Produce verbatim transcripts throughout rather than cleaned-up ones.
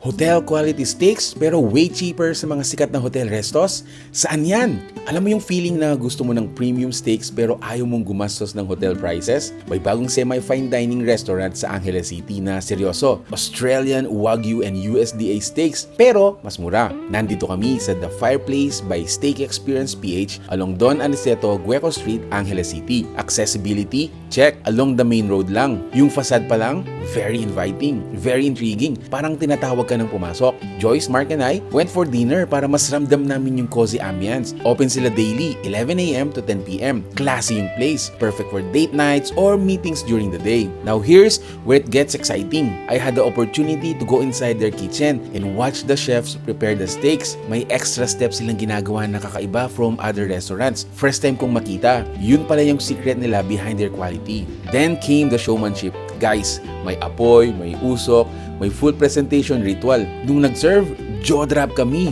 Hotel quality steaks pero way cheaper sa mga sikat na hotel restos? Saan yan? Alam mo yung feeling na gusto mo ng premium steaks pero ayaw mong gumastos ng hotel prices? May bagong semi-fine dining restaurant sa Angeles City na seryoso. Australian Wagyu and U S D A steaks pero mas mura. Nandito kami sa The Fireplace by Steak Experience P H along Don Aniceto, Gueco Street, Angeles City. Accessibility? Check. Along the main road lang. Yung facade pa lang, very inviting, very intriguing. Parang tinatawag ka ng pumasok. Joyce, Mark, and I went for dinner para mas ramdam namin yung cozy ambience. Open sila daily, eleven a m to ten p m. Classy yung place. Perfect for date nights or meetings during the day. Now here's where it gets exciting. I had the opportunity to go inside their kitchen and watch the chefs prepare the steaks. May extra steps silang ginagawa na kakaiba from other restaurants. First time kong makita. Yun pala yung secret nila behind their quality. Then came the showmanship. Guys, may apoy, may usok, may food presentation ritual. Nung nag-serve, jaw drop kami.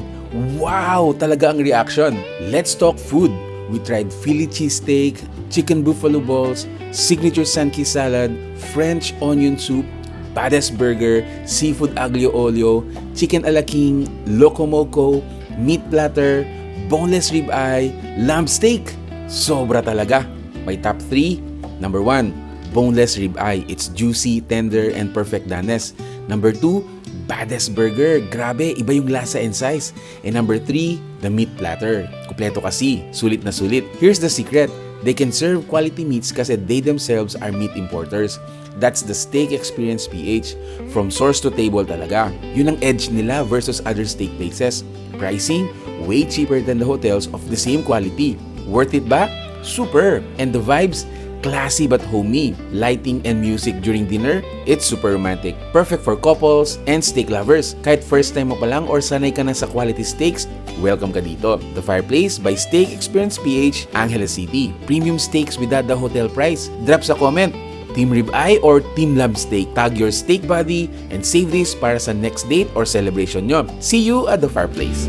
Wow! Talaga ang reaction. Let's talk food. We tried Philly cheesesteak, chicken buffalo balls, signature Sankey salad, French onion soup, baddest burger, seafood aglio olio, chicken ala king, loco moco, meat platter, boneless ribeye, lamb steak. Sobra talaga. My top three. Number one, boneless ribeye. It's juicy, tender, and perfect doneness. Number two, baddest burger. Grabe, iba yung lasa and size. And number three, the meat platter. Kumpleto kasi, sulit na sulit. Here's the secret. They can serve quality meats kasi they themselves are meat importers. That's the Steak Experience P H. From source to table talaga. Yun ang edge nila versus other steak places. Pricing, way cheaper than the hotels of the same quality. Worth it ba? Super! And the vibes? Classy but homey. Lighting and music during dinner? It's super romantic. Perfect for couples and steak lovers. Kahit first time mo pa lang or sanay ka na sa quality steaks, welcome ka dito. The Fireplace by Steak Experience P H, Angeles City. Premium steaks without the hotel price. Drop sa comment. Team ribeye or team lamb steak? Tag your steak buddy and save this para sa next date or celebration nyo. See you at the Fireplace.